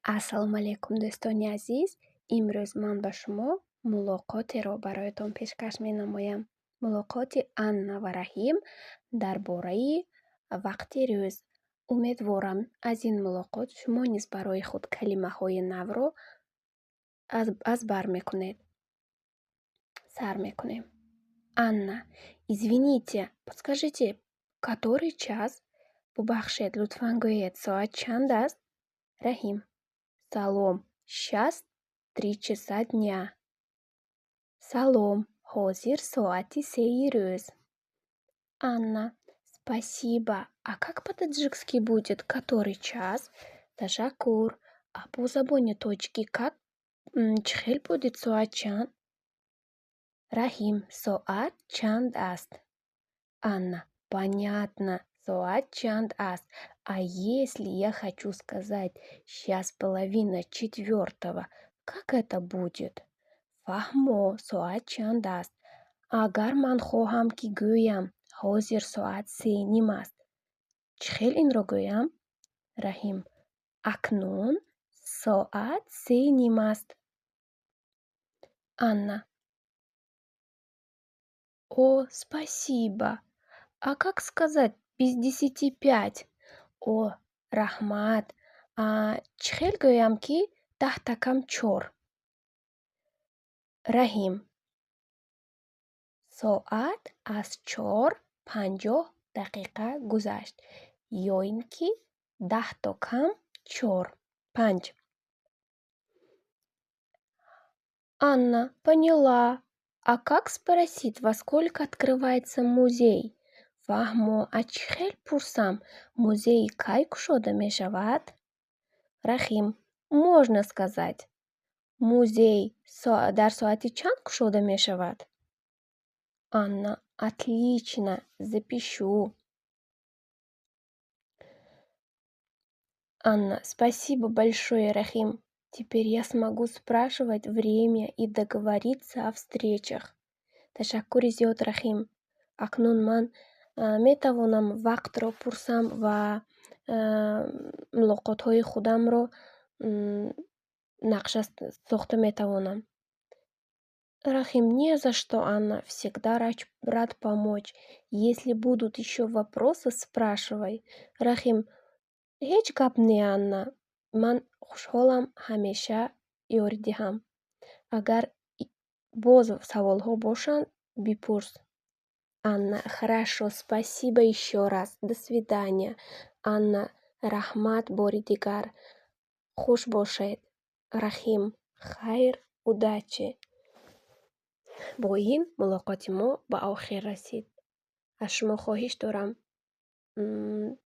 Ассалому алайкум, дӯстони азиз! Имрӯз ман ба шумо мулоқотеро бароятон пешкаш менамоям. Мулоқоти Анна ва Раҳим дар бораи вақти рӯз. Умедворам, аз ин мулоқот шумо низ барои худ калимаҳои навро аз бар мекунед. Сар мекунем. Анна: Извините, подскажите, который час? Бубахшед, лутфан гӯед, соат чанд аст? Раҳим: Салом, щас 3 часа дня. Салом, ҳозир соати сеи рӯз. Анна: Спасибо. А как по-таджикски будет который час? Ташаккур. А по забони тоҷикӣ как чӣ хел будет соат чанд? Раҳим: Соат чанд аст? Анна: Понятно, соат чанд аст. А если я хочу сказать: щас половина четвёртого, как это будет? Фаҳмо, соат чанд аст. Агар ман хоҳам, ки гӯям, ҳозир соат сеним аст, чӣ хел инро гӯям? Раҳим: Акнун соат сеним аст. Анна: О, спасибо. А как сказать без 10 5? О, раҳмат. А чӣ хел гӯям, ки даҳта кам чор? Раҳим: Соат аз 4:50 гузашт, ё ин ки даҳто кам чор панҷ. Анна: Поняла. А как спросить, во сколько открывается музей? Фаҳмо, а чӣ хел пурсам, музей кай кушода мешавад? Раҳим: Можно сказать: музей дар соати чанд кушода мешавад? Анна: Отлично, запишу. Анна: Спасибо большое, Рахим. Теперь я смогу спрашивать время и договориться о встречах. Ташаккури зиёд, Рахим. Акнун ман метавонам вақтро пурсам ва мулоқотҳои худамро нақша сохта метавонам. Рахим: Не за что, Анна, всегда рад помочь. Если будут ещё вопросы, спрашивай. Рахим: Ҳеҷ гап не, Анна. Ман хушҳолам ҳамеша ёрӣ диҳам. Агар боз саволҳо бошанд, бипурс. Анна: Хорошо, спасибо ещё раз. До свидания. Анна: Раҳмат бори дигар. Хуш бошед. Рахим: Хайр, удачи. Бо ин мулоқоти мо ба охир расид. Аз шумо хоҳиш дорам.